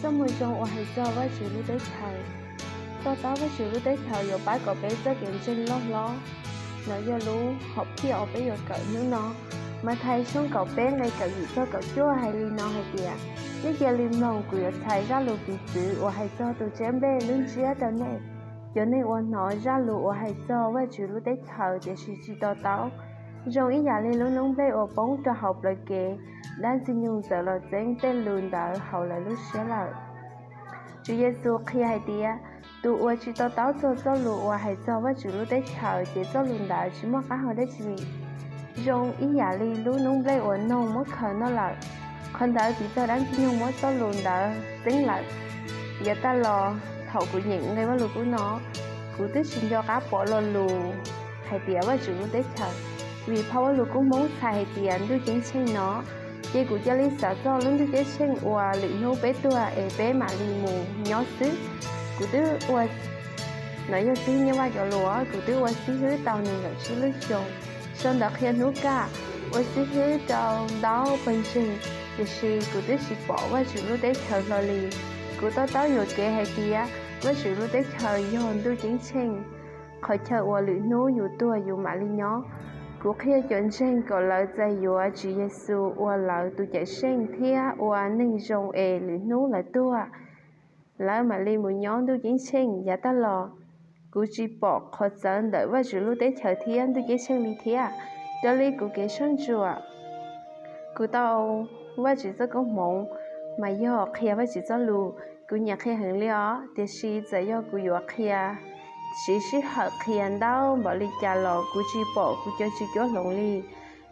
Txoj moo zoo uas hais txog Vajtswv lub teb chaws. To taub Vajtswv lub teb chaws yuav pab kom peb txoj kev ntseeg loj hlob. Nov yog lub hom phiaj uas peb yuav kawm hnub no. Mathais tshooj kaum peb nqe kaum yim txog kaum cuaj hais li no hais tias, nej cia li mloog, kuv yuav txhais zaj lus piv txwv uas hais txog tus tsiab nplej lub ntsiab rau nej. Cov neeg uas hnov zaj lus uas hais txog Vajtswv lub teb chaws tiam sis tsis to taub, zoo ib yam li lub noob nplej uas poob rau hauv plawv kev, dab ntxwg nyoog txawm los txeeb tej lus ntawd hauv lawv lub siab lawm. Tswv Yexus qhia hais tias, tus uas tsis to taub txog txoj lus uas hais txog Vajtswv lub teb chaws ces txoj lus ntawd tsis muaj qab hau dab tsi li, zoo ib yam li lub noob nplej uas noog muab khaws noj lawm. Qhov ntawd piv txog dab ntxwg nyoog muab txoj lus ntawd txeeb lawm. Yav tag los thaum kuv nyeem nqe Vajluskub no, kuv twb tsis nco qab pom lo lus hais tias Vajtswv lub teb chaws, vim phau Vajluskub Hmoob txhais hais tias ntuj ceeb tsheej no, ces kuv cia li xav txog lub ntuj ceeb tsheej uas lwm hnub peb tuag es peb mam li mus nyob xwb. Kuv twb ua, no yog xib hwb Nyiaj Vaj cov lus, kuv twb ua xib hwb tau nees nkaum tsib lub xyoos, sau ntawv qhia hnub kaj, ua xib hwb rau ntau pawg ntseeg, tiam sis kuv twb tsis pom Vajtswv lub teb chaws hlo li. Kuv to taub yuam kev hais tias Vajtswv lub teb chaws yog ntuj ceeb tsheej, qhov chaw uas lwm hnub yus tuag yus mam li nyob. Kuv qhia cov ntseeg kom lawv txais yuav Tswv Yexus ua lawv tus Cawmseej thiab ua neeg zoo es lwm hnub lawv tuag, lawv mam li mus nyob ntuj ceeb tsheej. Yav tag los kuv tsis pom qhov txawv ntawm Vajtswv lub teb chaws thiab ntuj ceeb tsheej li thiab. Raws li kuv kev soj ntsuam, kuv tau Vajtswv txoj koob hmoov, mas yog qhia Vajtswv txoj lus, kuv nyiam qhia heev li os, tiam sis txawm yog kuv yuav qhia, siv sij hawm qhia ntau npaum li cas los kuv tsis pom kuv cov tswv cuab hloov li.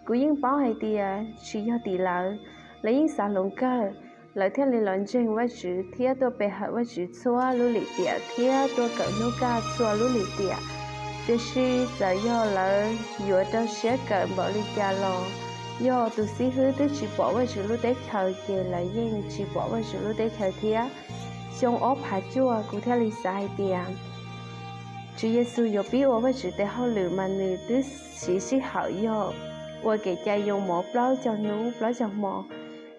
Kuv yeej paub hais tias tsis yog tim lawv, lawv yeej xav hloov kawg, lawv thiaj li los ntseeg Vajtswv thiab tuaj pe hawm Vajtswv txhua lub lim tiam thiab tuaj kawm hnub kaj txhua lub lim tiam. Tiam sis txawm yog lawv yuav rau siab kawm npaum li cas los, yog tus xib hwb twb tsis pom Vajtswv lub teb chaws ces lawv yeej tsis pom Vajtswv lub teb chaws thiab. Xyoo ob phav cuaj kuv thiaj li xav hais tias Tswv Yexus yuav pib ua Vajtswv tes hauj lwm mas nws twb siv sij hawm yog ua kev cai yoo mov plaub caug hnub plaub caug hmo,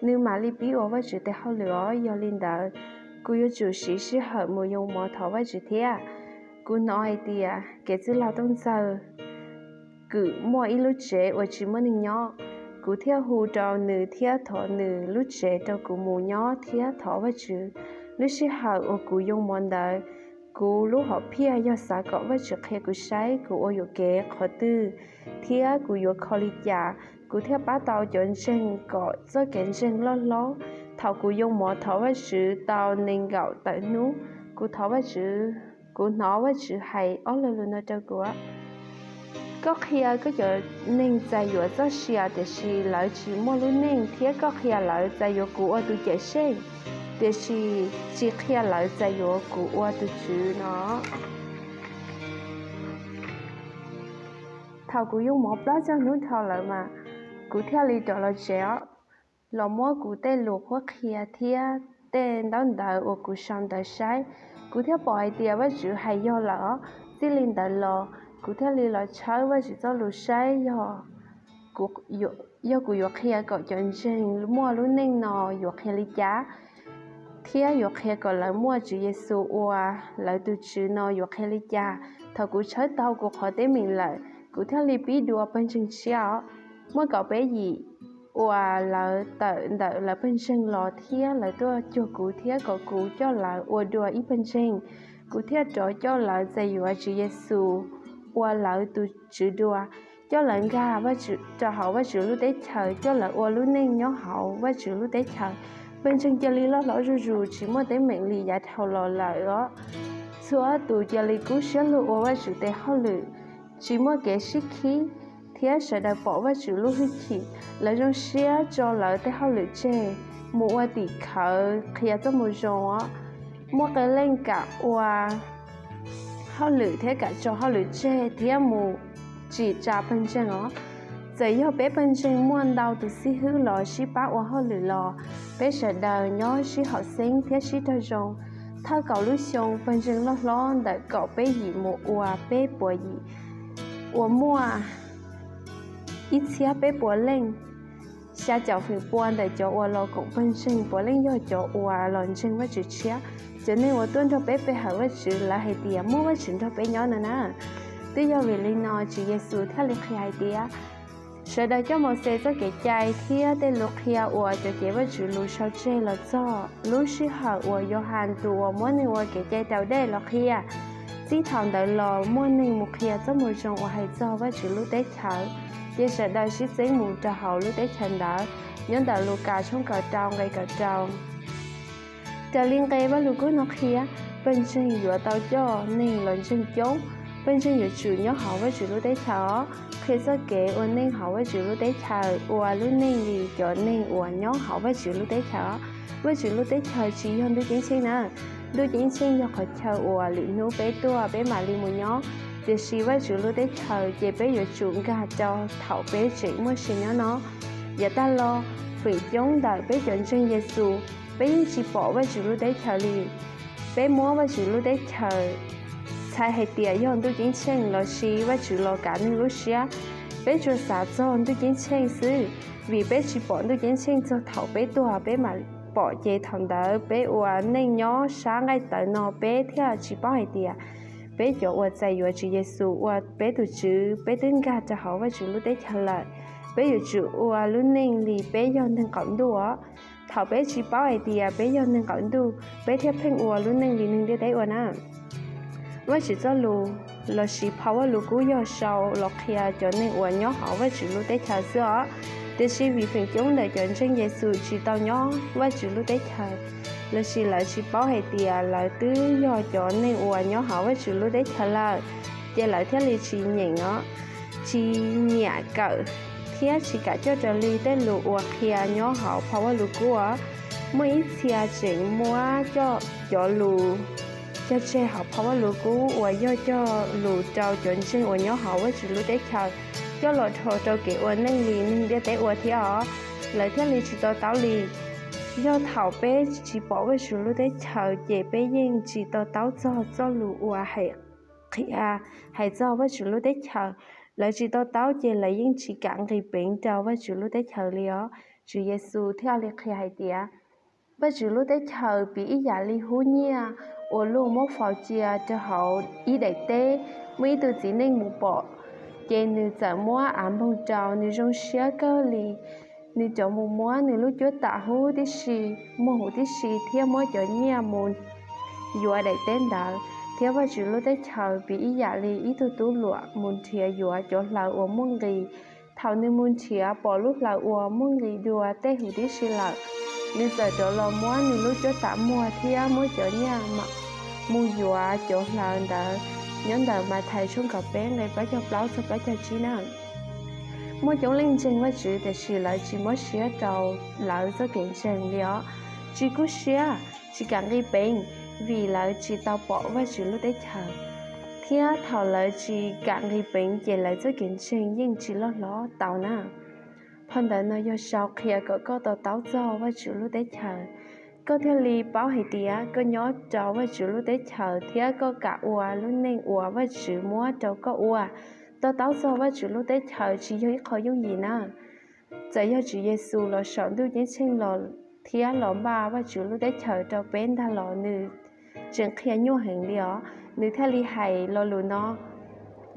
nws mam li pib ua Vajtswv tes hauj lwm os. Yog li ntawd, kuv yuav tsum siv sij hawm mus yoo mov thov Vajtswv thiab. Kuv hnov hais tias kev txwj laug Tooj Ntxawg Kwm muaj ib lub tsev uas tsis muaj neeg nyob. Kuv thiaj hu rau nws thiab thov nws lub tsev rau kuv mus nyob thiab thov Vajtswv. Lub sij hawm uas kuv yoo mov ntawd, kuv lub hom phiaj yog xav kom Vajtswv qhia kuv saib kuv ua yuam kev qhov twg thiab kuv yuav kho li cas, kuv thiaj pab tau cov ntseeg kom txoj kev ntseeg loj hlob. Thaum kuv yoo mov thov Vajtswv tau nees nkaum tawm hnub, kuv thov Vajtswv, kuv hnov Vajtswv hais ob lo lus no rau kuv: Koj qhia koj cov neeg txais yuav txoj sia, tiam sis lawv tsis muaj lub neej, thiab koj qhia lawv txais yuav kuv ua tus Cawmseej, tiam sis tsis qhia lawv txais yuav kuv ua tus Tswv no. Thaum kuv yoo mov plaub caug hnub dhau lawm mas kuv thiaj li rov los tsev os, los muab kuv tej lus qhuab qhia thiab tej ntaub ntawv uas kuv sau ntawd saib, kuv thiaj pom hais tias Vajtswv hais yog lawm os. Txij li ntawd los kuv thiaj li los tshawb Vajtswv txoj lus saib yog, yog kuv yuav qhia kom cov ntseeg muaj lub neej no yuav qhia li cas, thiab yuav qhia kom lawv muaj Tswv Yexus ua lawv tus Tswv no yuav qhia li cas. Thaum kuv tshawb tau kuv qhov teeb meem lawm, kuv thiaj li pib dua pawg ntseeg tshiab os. Muaj kaum peb yim uas lawv tawm ntawm lawv pawg ntseeg los thiab lawv tuaj cuag kuv thiab kom kuv coj lawv ua dua ib pawg ntseeg. Kuv thiaj rov coj lawv txais yuav Tswv Yexus ua lawv tus Tswv dua, coj lawv nkag rau hauv Vajtswv lub teb chaws, coj lawv ua lub neej nyob hauv Vajtswv lub teb chaws. Pawg ntseeg cia li loj hlob zuj zus, tsis muaj teeb meem li yav dhau los lawm os. Txhua tus cia li kub siab lug ua Vajtswv tes hauj lwm, tsis muaj kev sib khib, thiab sawv daws pom Vajtswv lub hwj chim. Lawv zoo siab tso lawv tej hauj lwm tseg, mus ua tim khawv qhia txoj moo zoo os. Muaj qee leej kam ua hauj lwm thiab kam tso hauj lwm tseg thiab mus tsim tsa pawg ntseeg os. Txawm yog peb pawg ntseeg muaj ntau tus xib hwb los sib pab ua hauj lwm los peb sawv daws nyob sib haum xeeb thiab sib raug zoo. Thawj kaum lub xyoo pawg ntseeg loj hlob ntawm kaum peb yim mus ua peb puas yim, uas muaj ib txhiab peb puas leej. xya caum feem pua ntawm cov uas los koom pawg ntseeg puav leej yog cov uas los ntseeg Vajtswv tshiab. Cov neeg uas tuaj nrog peb pe hawm Vajtswv, lawv hais tias muaj Vajtswv nrog peb nyob no na. Twb yog vim li no Tswv Yexus thiaj li qhia hais tias, sawv daws coj Mauxes txoj kev cai thiab tej lus qhia uas cov cev Vajtswv lus sau tseg los txog lub sij hawm uas Yauhas tus uas muab neeg ua kev cai raus dej los qhia. Txij thaum ntawd los muaj neeg mus qhia txoj moo zoo uas hais txog Vajtswv lub teb chaws, ces sawv daws sib txeeb mus rau hauv lub teb chaws ntawd. Nyob ntawm Lukas tshooj kaum rau nqe kaum rau. Raws li nqe Vajluskub no qhia, pawg ntseeg yuav tau coj neeg los ntseeg coob. Pawg ntseeg yuav tsum nyob hauv Vajtswv lub teb chaws, qhia txoj kev ua neej hauv Vajtswv lub teb chaws, ua lub neej li cov neeg uas nyob hauv Vajtswv lub teb chaws. Vajtswv lub teb chaws tsis yog ntuj ceeb tsheej na. Ntuj ceeb tsheej yog qhov chaw uas lwm hnub peb tuaj peb mam li mus nyob, tiam sis Vajtswv lub teb chaws ces peb yuav tsum nkag rau thaum peb tseem muaj sia nyob no. Yav tag los, feem coob ntawm peb cov ntseeg Yexus, peb yeej tsis pom Vajtswv lub teb chaws li. Peb muab Vajtswv lub teb chaws txhais hais tias yog ntuj ceeb tsheej lossis Vajtswv los kav neeg lub siab. Peb tsuas xav txog ntuj ceeb tsheej xwb, vim peb tsis pom ntuj ceeb tsheej txog thaum peb tuag, peb mam pom ces thaum ntawd peb ua neej nyob sab nqaij tawv no peb thiaj tsis paub hais tias peb cov uas txais yuav Tswv Yexus ua peb tus Tswv, peb twb nkag rau hauv Vajtswv lub teb chaws lawm. Peb yuav tsum ua lub neej li peb yog neeg qaum ntuj os. Thaum peb tsis paub hais tias peb yog neeg qaum ntuj, peb thiaj pheej ua lub neej li neeg ntiaj teb ua na. Vajtswv txoj lus lossis phau Vajluskub yog sau los qhia cov neeg uas nyob hauv Vajtswv lub teb chaws xwb os. Tiam sis vim feem coob ntawm cov ntseeg Yexus tsis tau nyob Vajtswv lub teb chaws, lossis lawv tsis paub hais tias lawv twb yog cov neeg uas nyob hauv Vajtswv lub teb chaws lawm, ces lawv thiaj li tsis nyeem os, tsis nyiam kawm thiab tsis kam coj raws li tej lus uas qhia nyob hauv phau Vajluskub os. Muaj ib txhia tseem muab cov lus cog tseg hauv phau Vajluskub uas yog cog lus rau cov ntseeg uas nyob hauv Vajtswv lub teb chaws coj los dhau rau kev ua neej li neeg ntiaj teb ua thiab os, lawv thiaj li tsis to taub li. Yog thaum peb tsis pom Vajtswv lub teb chaws ces peb yeej tsis to taub txog txoj lus uas hais qhia, hais txog Vajtswv lub teb chaws. Lawv tsis to taub ces lawv yeej tsis kam nqis peev rau Vajtswv lub teb chaws li os. Tswv Yexus thiaj li qhia hais tias, Vajtswv lub teb chaws piv ib yam li hub nyiaj uas luag muab faus cia rau hauv ib daim teb. Muaj ib tug txiv neej mus pom, ces nws txawm muab av npoog rau, nws zoo siab kawg li. Nws rov mus muab nws lub cuab tam huv tib si, muag huv tib si thiab muab cov nyiaj mus yuav daim teb ntawd. Thiab Vajtswv lub teb chaws piv ib yam li ib tug tub luam mus nrhiav yuav cov hlaws uas muaj nqis. Thaum nws mus nrhiav pom lub hlaws uas muaj nqis dua tej huv tib si lawm, nws txawm rov los muab nws lub cuab tam muag thiab muab cov nyiaj mus yuav cov hlaws ntawd. Nyob ntawm Mathais tshooj kaum peb nqe plaub caug plaub txog plaub caug tsib na. Muaj coob leej ntseeg Vajtswv tiam sis lawv tsis mob siab rau lawv txoj kev ntseeg li os, tsis kub siab, tsis kam nqis peev, vim lawv tsis tau pom Vajtswv lub teb chaws. Thiab thaum lawv tsis kam nqis peev ces lawv txoj kev ntseeg yeej tsis loj hlob tau na. Phau ntawv no yog sau qhia kom koj to taub txog Vajtswv lub teb chaws, koj thiaj li paub hais tias koj nyob rau Vajtswv lub teb chaws thiab koj kam ua lub neej uas Vajtswv muab rau koj ua. To taub txog Vajtswv lub teb chaws tsis yog ib qho yooj yim na. Txawm yog Tswv Yexus los saum ntuj ceeb tsheej los thiab los npaj Vajtswv lub teb chaws rau peb ntag los nws tseem qhia nyuaj heev li os, nws thiaj li hais lo lus no.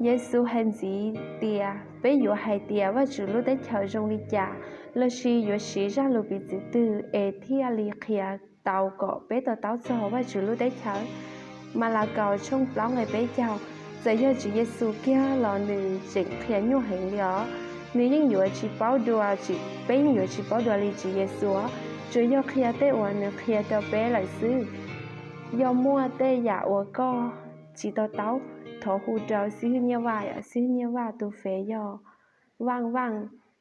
Yexus hais ntxiv tias, peb yuav hais tias Vajtswv lub teb chaws zoo li cas, lossis yuav siv zaj lus piv txwv twg es thiaj li qhia tau kom peb to taub txog Vajtswv lub teb chaws? Malakaus tshooj plaub nqe peb caug. Txawm yog Tswv Yexus kiag los nws tseem qhia nyuaj heev li os. Nws yeej yuav tsis paub dua, peb yeej yuav tsis paub dua li Tswv Yexus, tsuas yog qhia tej uas nws qhia rau peb lawm xwb. Yog muaj tej yam uas koj tsis to taub, thov hu rau xib hwb Nyiaj Vaj, xib hwb Nyiaj Vaj tus fev yog Vaj Vaj,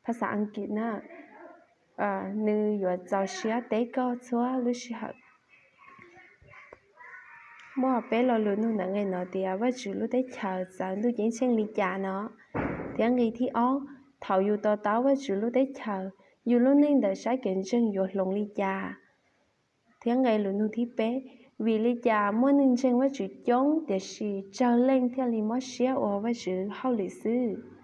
phas xas Askiv na. Nws yuav txaus siab teb koj txhua lub sij hawm. Muaj peb lo lus nug ntawm nqe no tias Vajtswv lub teb chaws txawv ntuj ceeb tsheej li cas no. Thiab nqe thib ob, thaum yus to taub Vajtswv lub teb chaws, yus lub neej ntawm sab kev ntseeg yuav hloov li cas? Thiab nqe lus nug thib peb, vim li cas muaj neeg ntseeg Vajtswv coob tiam sis tsawg leej thiaj li mob siab ua Vajtswv hauj lwm xwb?